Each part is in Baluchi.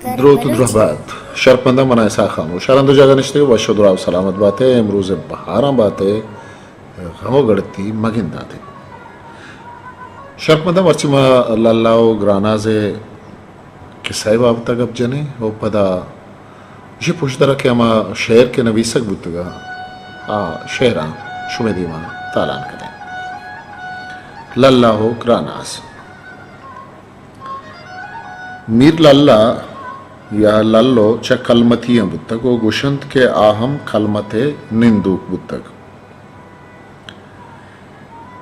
دروت و درہبات۔ شرپمنداں، من اسحاق خاموش۔ ہر ہند و جاگہ نشتگ وش و دراہ و سلامت بات ئے، امروز بہاراں بات ئے، غم و گڑتی مگندات ئے۔ شرپمنداں، مرچی ما للہ و گراناز ءِ قصہ ءِ بابت ءَ گپ جنیں و پدا ایشی پشدر ءَ کہ ہما شعر کہ نویسگ بوتگ ءَ، آ شعراں شمئے دیما تالان کنیں۔ للہ و گراناز۔ میر للہ یا للو چہ کلمتیاں بوتگ و گوشنت کہ آ ہم کلمت ءِ نندوک بوتگ۔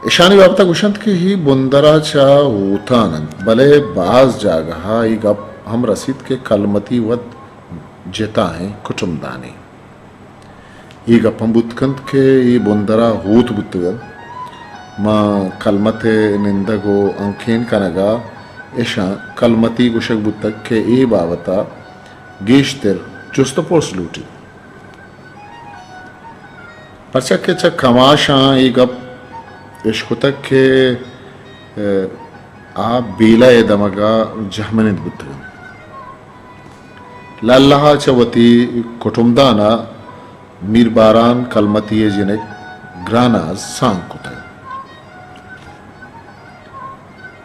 اشانی بابت ءَ گوشنت کہ اے بندر ءَ چہ ہوتان انت، بلے باز جاگہ ءَ اے گپ ہم رسیت کہ کلمتی وت جتائیں کٹمدانے۔ اے گپ ہم بوت کنت کہ اے بندر ءَ ہوت بوتگ انت۔ ماں کلمت ءِ نندگ و ہنکین کنگ ءَ اشاں کلمتی گوشگ بوتگ کہ اے بابت ءَ گیشتر جست و پرس لوٹیت۔ پرچا کہ چہ کماشاں اے گپ اشکتگ کہ، ءَ، آ بیلہ ءِ دمگ ءَ جہمنند بوتگ انت۔ للہ ءَ چہ وتی کٹمدان ءَ میر باران کلمتی ءِ جنک گراناز سانگ کتگ۔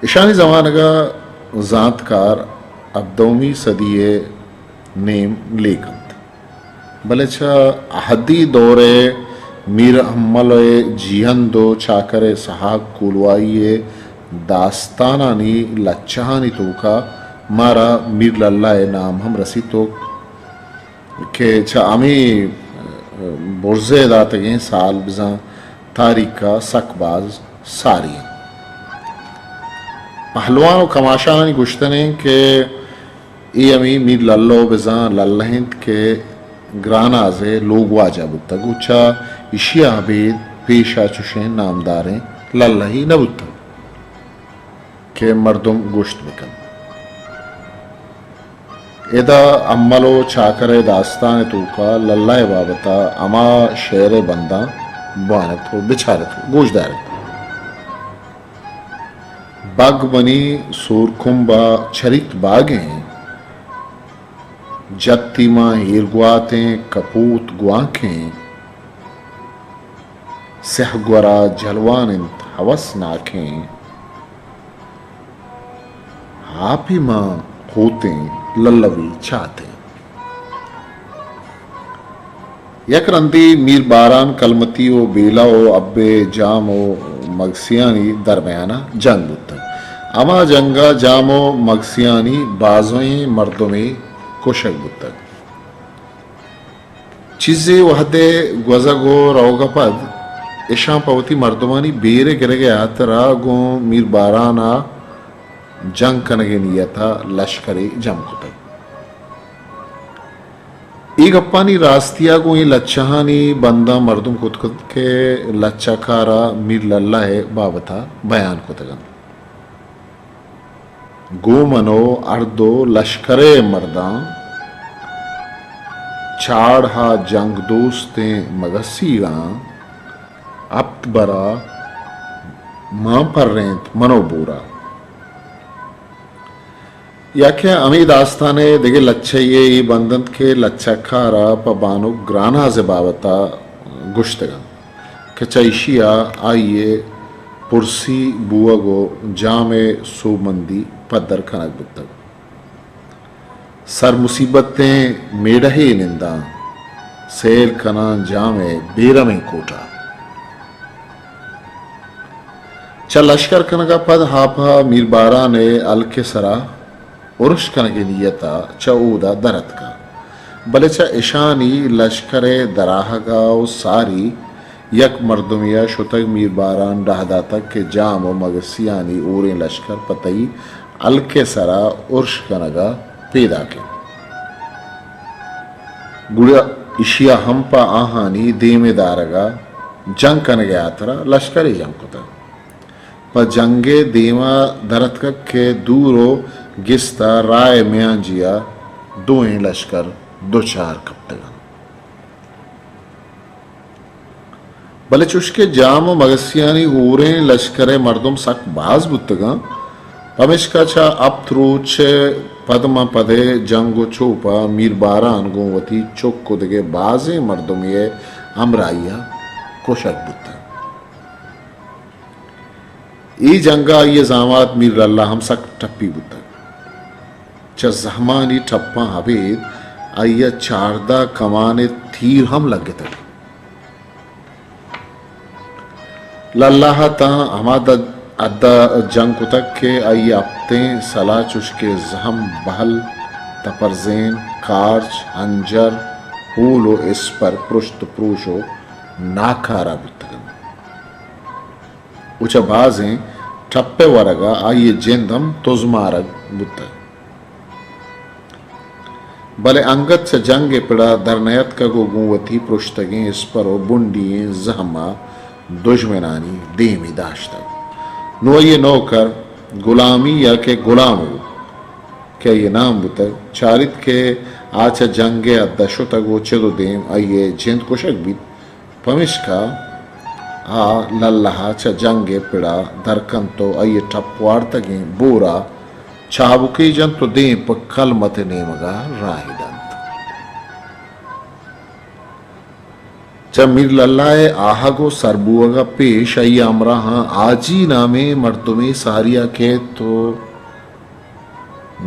اشانی زمانگ ءَ زانتکار ہبدہمی صدی ءِ نیم لیک انت، بلے چہ اہدی دور ءِ میر ہمل ءِ جیہند و چاکر ءِ سہاگ کولواہی ءِ داستانانی لچہانی توکا مارا میر للہ ءِ نام ہم رسیتوک کہ چہ ہمے برز ءِ داتگیں سال بزاں تاریخ ءَ سک باز ساری انت۔ پہلوان و کماشانانی گوشتن انت کہ اے ہمے میر للو بزاں للہ انت کہ گراناز ءِ لوگواجہ بوتگ و چہ ایشی ءَ ابید پیش ءَ چشیں نامداریں للہی نہ بوتگ کہ مردم گوشت بہ کنت۔ ادا ہمل و چاکر ءِ داستان ءِ توکا للہ ءِ بابت ءَ ہما شعر ءِ بنداں بوان ات و بچار ات و گوشدار ات۔ بگ منی سورکمب ءَ چریت باگیں، جتی ماں ہیرگواتیں کپوت گوانکیں، سیہ گورا جلوان انت ہوسناکیں، آپی ماں کوتیں للوی چاتیں۔ یک رندے میر باران کلمتی و بیلہ و ابے جام و مگسیانی درمیانا جنگ بوتگ۔ ہما جنگا جام و مگسیانی بازویں مردمے کشگ بوتگ۔ چیزے وہدے گوزگ و روگ ء پد اشاں پہ وتی مردمانی بیر ء گرگ ء ہاترا گوں میر باران ء جنگ کنگ ء نیت ء لشکرے جم کتگ۔ اے گپانی راستی ء گوں اے لچہانی بنداں مردم کت کت کہ لچہ کار ء میر للہ ء بابت ء بیان کتگ انت۔ گوں من و ہر دو لشکر ء مرداں چاڑ ء جنگ دوستیں مگسیگاں ہپت برا مان پرینت من و بورا۔ یا کہ ہمے داستان ء دگہ لچہ یے اے بند انت کہ لچہ کار ء پہ بانک گراناز ء بابت ء گوشتگ انت کہ چہ ایشی ء آئی ء پرسی بوگ و جام ء سوبمندی پدر کنگ بوتگ۔ سر مصیبتیں میڑہے ننداں، سیل کناں جام ء بیرمیں کوٹا۔ چہ لشکر کنگ ء پد ہاپہ میر باران ء ہلک ء سرا ارش کنگ ء نیت ء چہ اودا در اتکاں، بلے چہ اشانی لشکر ء دراہگ ء و ساری یک مردمے ء شتگ میر باران ڈاہ داتگ کہ جام و مگسیانی ہوریں لشکر پہ تئی ہلک ء سرا ارش کنگ ء پیداک انت۔ گڑا ایشی ء ہم پہ آہانی دیم ء دارگ ء جنگ کنگ ء ہاترا لشکرے جم کتگ۔ پہ جنگ ء دیم ء در اتکگ کہ دور و گست ء راہ ء میانجی ء دوئیں لشکر دچار کپتگ انت۔ بلے چوشکہ جام و مگسیانی ہوریں لشکر ء مردم سک باز بوتگاں، پمیشکا چہ ہپت روچ ءَ پد ماں پد ءَ جنگ ءُ چوپ ءَ میر باران گوں وتی چک ءُ دگہ بازیں مردمے ءِ ہمراہی ءَ کشگ بوتگ۔ اے جنگ ءَ آئی ءِ زامات میر للہ ہم سک ٹپی بوتگ۔ چہ زہمانی ٹپاں ابید آئی ءَ چاردہ کمان ءِ تیر ہم لگتگ۔ للہ ءَ تاں ہما د-، حد ءَ جنگ کتگ کہ آئی ءِ ہپتیں سلاہ چوش کہ زہم، بہل، تپرزین، کارچ، ہنجر، ہول ءُ اسپر پرشت ءُ پروش ءُ ناکارہ بوتگ انت ءُ چہ بازیں ٹپ ءِ ورگ ءَ آئی ءِ جند ہم تزمارگ بوتگ۔ بلے انگت چہ جنگ ءِ پڑ ءَ در نیاتکگ ءُ گوں وتی پرشتگیں اسپر ءُ بنڈی ئیں زہم ءَ دژمنانی دیمی داشتگ۔ نوں آئی ءِ نوکر گلامی یا کہ گلام ءُ کہ آئی ءِ نام بوتگ، چاریت کہ آ چہ جنگ ءِ حد ءَ شتگ ءُ چد ءُ دیم آئی ءِ جند کشگ بیت، پمیشکا آ للہ ءَ چہ جنگ ءِ پڑ ءَ در کنت ءُ آئی ءِ ٹپ وارتگیں بور ءَ چابکے جنت ءُ دیم پہ کلمت ءِ نیمگ ءَ راہی دنت۔ چہ میر للہ ءِ آہگ ءُ سر بوہگ ءَ پیش آئی ءِ ہمراہاں حاجی نامیں مردمے ساری ءَ کیت ءُ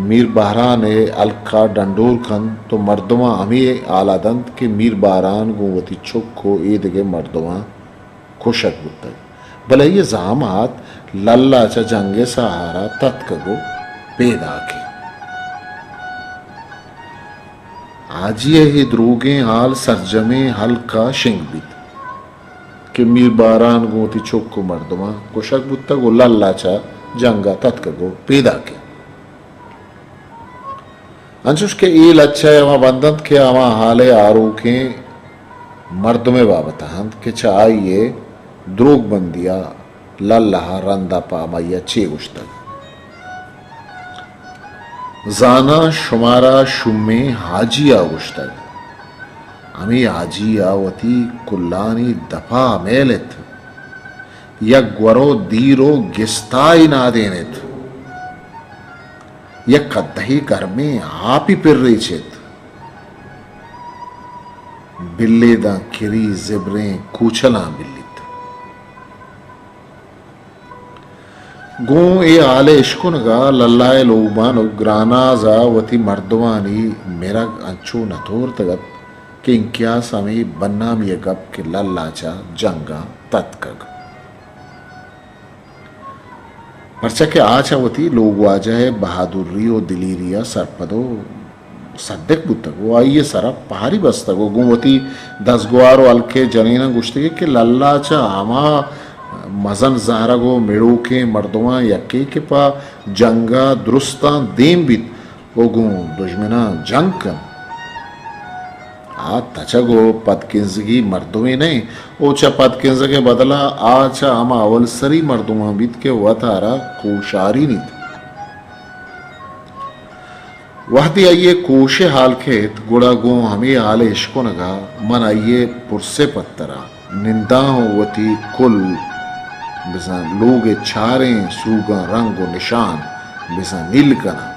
میر باران ءِ ہلک ءَ ڈنڈور کنت ءُ مردماں ہمے حال ءَ دنت کہ میر باران گوں وتی چک ءُ اے دگہ مردماں کشگ بوتگ، بلے آئی ءِ زامات للہ چہ جنگ ءِ ساہار ءَ تتکگ ءُ پیداک انت۔ حاجی ءِ اے دروگیں ہال سرجمیں ہلک ءَ شنگ بیت کہ میر باران گوں وتی چک ءُ مردماں کشگ بوتگ ءُ للہ چہ جنگ ءَ تتکگ ءُ پیداک انت۔ انچوش کہ اے لچہ ءِ ہما بند انت کہ ہما ہال ءِ آروکیں مردم ءِ بابت ءَ انت کہ چہ آئی ءِ دروگ بندی ءَ للہ ءَ رند ءَ پہ ہمائی ءَ چے گوشتگ۔ زاناں شمارا شومیں حاجی ءَ گوشتگ۔ ہمے حاجی ءَ وتی کلانی دپ ءَ میل ات۔ یک گور ءُ دیر ءُ گستائی نادین ات۔ یک کدہے گرمیں آپی پر ریچ ات۔ بلے داں کری زبریں کوچلاں بلیت۔ گوں اے ہال ءِ اشکنگ ءَ للہ ءِ لوگبانک گراناز ءَ وتی مردمانی مرگ انچو نتورتگ ات کہ انکیاس ہمے بدنامی ءِ گپ کہ للہ چہ جنگ ءَ تتکگ۔ پرچا کہ آ چہ وتی لوگواجہ ءِ بہادری ءُ دلیری ءَ سرپد ءُ سدک بوتگ ءُ آئی ءِ سر ءَ پہاری بستگ ءُ گوں وتی دزگوار ءُ ہلک ءِ جنیناں گوشتگ کہ للہ چہ ہما مزن زہرگ ءُ مڑوکیں مردماں یکے کہ پہ جنگ ءَ درستاں دیم بیت ءُ گوں دژمناں جنگ کنت۔ آ تچگ ءُ پدکنزگی مردمے نہ انت ءُ چہ پدکنزگ ءِ بدل ءَ آ چہ ہما اولسری مردماں بیت کہ وتارا کوشارینیت۔ وہدے آئی ءِ کوش ءِ ہال کیت، گڑا گوں ہمے ہال ءِ اشکنگ ءَ من آئی ءِ پرس ءِ پتر ءَ ننداں ءُ وتی کل بزاں لوگ ءِ چاریں سوگاں رنگ ءُ نشان بزاں نیل کناں۔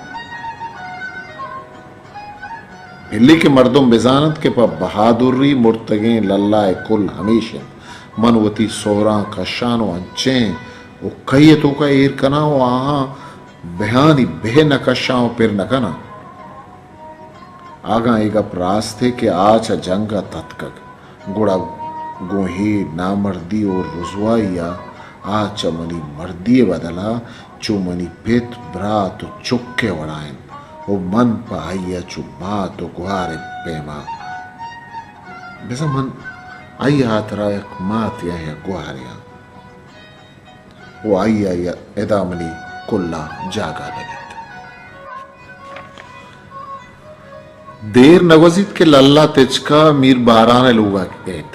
بلے کہ مردم بزاننت کہ پہ بہادری مرتگیں للہ ءِ کل ہمیش انت۔ من وتی سہراں کشان ءُ انچیں ءُ کئی ءِ توک ءَ ایر کناں ءُ آہاں بہانی بہ نہ کشاں ءُ پر نہ کناں۔ اگاں اے گپ راست ات کہ آ چہ جنگ ءَ تتکگ، گڑا گوں اے نامردی ءُ رزوائی ءَ آ چہ منی مردی ءِ بدل ءَ چو منی پت، برات ءُ چک ءِ وڑا انت ءُ من پہ آئی ءَ چو مات ءُ گوھار ءِ پیما، بزاں من آئی ءِ ہاترا یک ماتے آں، یک گوھارے آں۔ ءُ آئی ءَ ادا منی کل ءَ جاگہ نہ بیت۔ دیر نہ گوزیت کہ للہ تچک ءَ میر باران ءِ لوگ ءَ کیت۔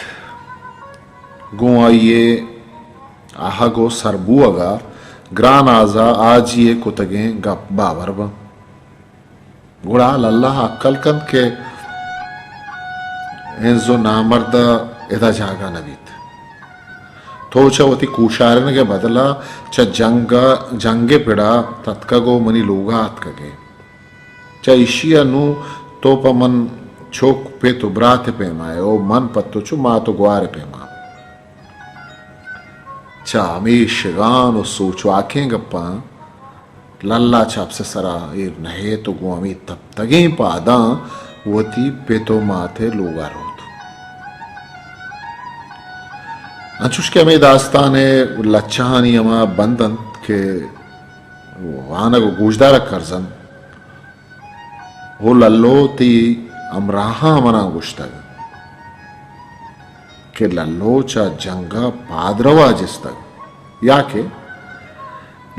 گوں آئی ءِ آہگ ءُ سر بوہگ ءَ گراناز ءَ حاجی ءِ کتگیں گپ باور بنت۔ گڑا للہ ءَ اکل کنت کہ ہنز ءُ نامرد ءَ ادا جاگہ نہ بیت۔ تو چہ وتی کوشارینگ ءِ بدل ءَ چہ جنگ ءَ، جنگ ءِ پڑ ءَ تتکگ ءُ منی لوگ ءَ اتکگ ئے۔ چہ ایشی ءَ نوں تو پہ من چک پت ءُ برات ءِ پیما ئے ءُ من پہ تو چو مات ءُ گوار ءِ پیما۔ چہ ہمے شگان ءُ سوچواکیں گپاں للہ چہ اپس ءِ سرا ایر نہ ایت ءُ گوں ہمے تپتگیں پاداں وتی پت ءُ مات ءِ لوگ ءَ روت۔ انچوش کہ ہمے داستان ءِ لچہانی ہما بند انت کہ وانگ ءُ گوشدارگ کرز انت۔ او للو، تئی ہمراہاں منا گوشتگ کہ للو چہ جنگ ءَ پاد روا جستگ، یا کہ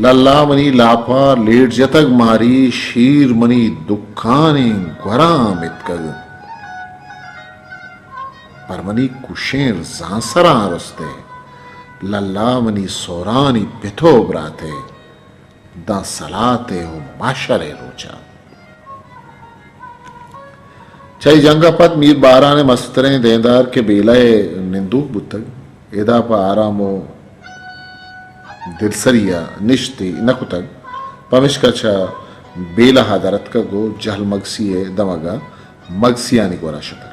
للہ منی لاپ ءَ لیٹ جتگ، ماری شیر منی دکانیں گوراں متکگ، پر منی کشیں رزاں سراں رستے۔ للہ منی سورانی پت ءُ براتے، داں سلات ءُ محشر ءِ روچ ءَ۔ چہ اے جنگ ءَ پد میر باران ءِ مستریں دیندار کہ بیلہ ءِ نندوک بوتگ، ادا پہ آرام ءُ دلسری ءَ نشت ئے نہ کتگ، پمیشکا چہ بیلہ ءَ در اتکگ ءُ جہل مگسی ءِ دمگ ءَ مگسیانی گورا شتگ۔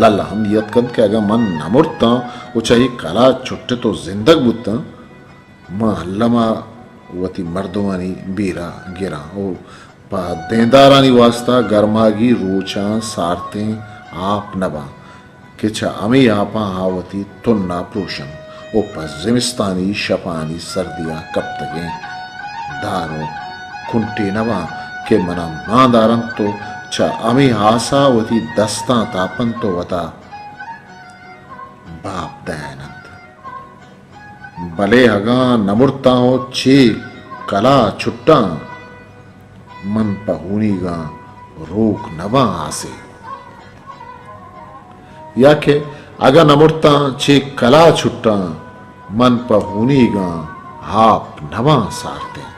للہ ہم نیت کنت کہ اگاں من نہ مرتاں ءُ چہ اے کلا چٹت ءُ زندگ بوتاں، من الم ءَ وتی مردمانی بیرا گراں ءُ پہ دیندارانی واستا گرماگی روچاں سارتیں آپ نہ باں کہ چہ ہمے آپاں آ وتی تن ءَ پروشنت ءُ پہ زمستانی شپانی سردی ءَ کپتگیں دار ءُ کنٹے نہ باں کہ منا مان دارنت ءُ چہ ہمے آس ءَ وتی دستاں تاپنت ءُ وتا باپ دئیننت۔ بلے اگاں نہ مرتاں ءُ چے کلا چٹاں، من پہ ہونیگاں روک نہ باں آسے۔ یا کہ اگاں نہ مرتاں چے کلا چٹاں، من پہ ہونیگاں آپ نہ باں سارتیں۔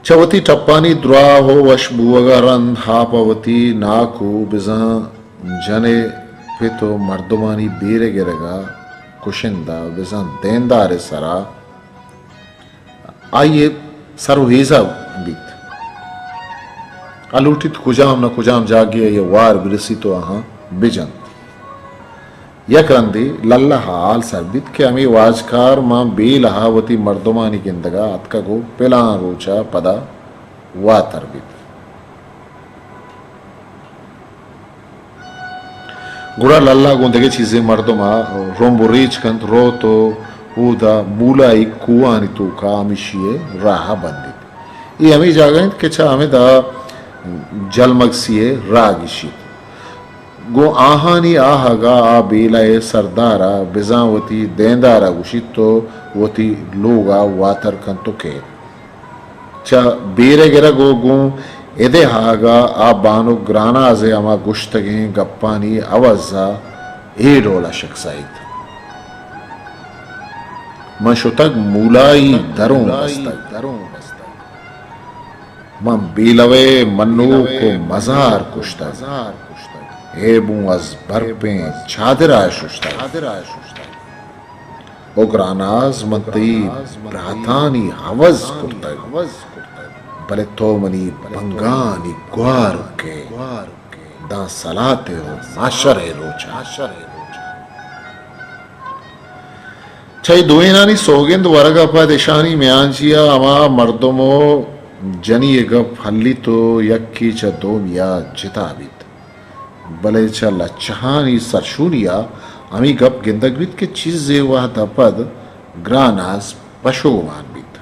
چہ وتی ٹپانی دراہ ءُ وش بوگ ءَ رند آپ ءَ وتی ناکو بزاں جن ءِ پت ءُ مردمانی بیر ءِ گرگ ءَ کشندہ بزاں دیندار ءِ سرا آئی ءِ سر ءُ ہیزا بیت۔ آ لوٹیت کجام نہ کجام جاگہے ءَ وار برسیت ءُ آہاں بجنت۔ یک رندے للہ ءَ ہال سر بیت کہ ہمے واجکار ماں بیلہ ءَ وتی مردمانی گندگ ءَ اتکگ ءُ پلان روچ ءَ پدا واتر بیت۔ گڑا للہ گوں دگہ چیزے مردم ءَ رمب ءُ ریچ کنت، روت ءُ اودا مولایی کوہانی توک ءَ ہمیشی ءِ راہ ءَ بندیت۔ اے ہمے جاگہ انت کہ چہ ہمدا جلمگسی ءِ راہ گیشیت۔ گوں آہانی آہگ ءَ آ بیلہ ءِ سردار ءَ بزاں وتی دیندار ءَ گوشیت ءُ وتی لوگ ءَ واتر کنت ءُ کیت۔ چہ بیر ءِ گرگ ءُ گوں اد ءِ آہگ ءَ آ بانک گراناز ءِ ہما گوشتگیں گپانی عوض ءَ اے ڈول ءَ شکسائیت: من شتگ مولایی درون بستگ۔ من بیلوے منوک ءُ مزار کشتگ۔ ایبوں از برپیں چادر ءَ ششتگ۔ او گراناز، من تئی براتانی عوض کرتگ، بلے تو منی بنگانی گوارک ئے۔ داں سلات ءُ محشر ءِ روچ ءَ۔ چہ اے دوئینانی سوگند ورگ ءَ پد اشانی میانجی ءَ ہما مردم ءُ جنی ءِ گپ ہلیت ءُ یکے چہ دومی ءَ جتا بیت۔ بلے چہ لچہانی سرشونی ءَ ہمے گپ گندگ بیت کہ چیزے وہد ءَ پد گراناز پشومان بیت۔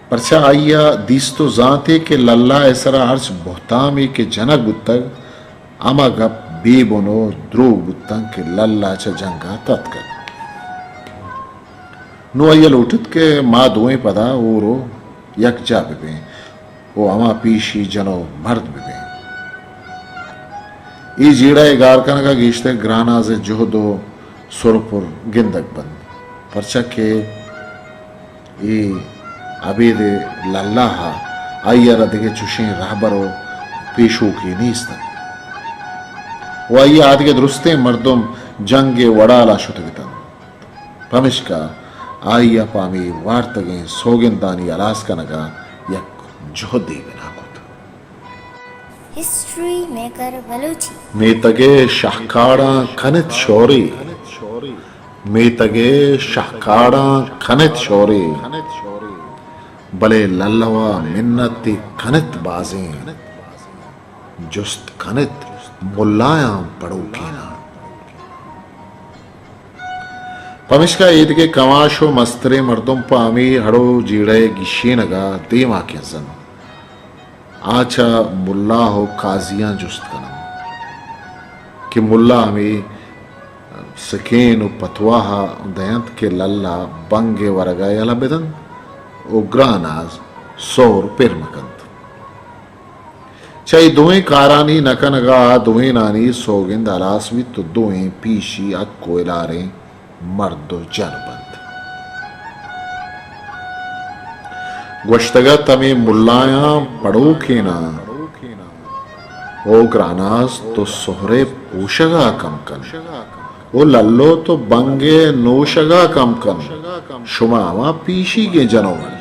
پرچا آئی ءَ دیست ءُ زانت ئے کہ للہ ءِ سرا ہرچ بہتامے کہ جنگ بوتگ، ہما گپ بے بن ءُ دروگ بوتنت کہ للہ چہ جنگ ءَ تتکگ۔ نوں آئی ءَ لوٹت کہ ما دوئیں پدا ہور ءُ یکجاہ بہ بیں ءُ ہما پیشی جن ءُ مرد بہ بیں۔ اے جیڑہ ءِ گار کنگ ءَ گیشتر گراناز ءِ جہد ءُ سر ءُ پر گندگ بنت، پرچا کہ اے ابید ءِ للہ ءَ آئی ءَ را دگہ چشیں رہبر ءُ پیشوکے نیست انت۔ و آئی ء آدگہ درستیں مردم جنگ ء وڑالا شتگ اتنت، پمشکا آئی ء پہ ہمے وارتگیں سوگندانی ہلاس کنگ ء یک جہدے بنا کت۔ History maker Balochi. میتگ ء شہکاڑاں کنت شورے، میتگ ء شہکاڑاں کنت شورے، بلے للوا منت ء کنت بازیں، جست کنت ملایاں پڑوکیناں۔ پمشکا ایدگہ کماش و مستریں مردم پہ ہمے ہڑ و جیڑہ ء گیشینگ ء دیما کنزنت۔ آ چہ ملا و قاضیاں جست کننت کہ ملا ہمے سکین و پتواہ ء دینت کہ للا بنگ ء ورگ ء یلہ بدنت و گراناز سہر پر مکنت۔ چہ اے دوئیں کارانی نہ کنگ ء آ دوئینانی سوگند ہلاس بیت و دوئیں پیشی حق و ہلاریں مرد و جن بنت۔ گوشتگ ات ہمے ملایاں پڑوکیناں، او گراناز تو سہرے پوشگ ء کم کن، او للو تو بنگ ء نوشگ ء کم کن، شما ہما پیشیگیں جن و مرد۔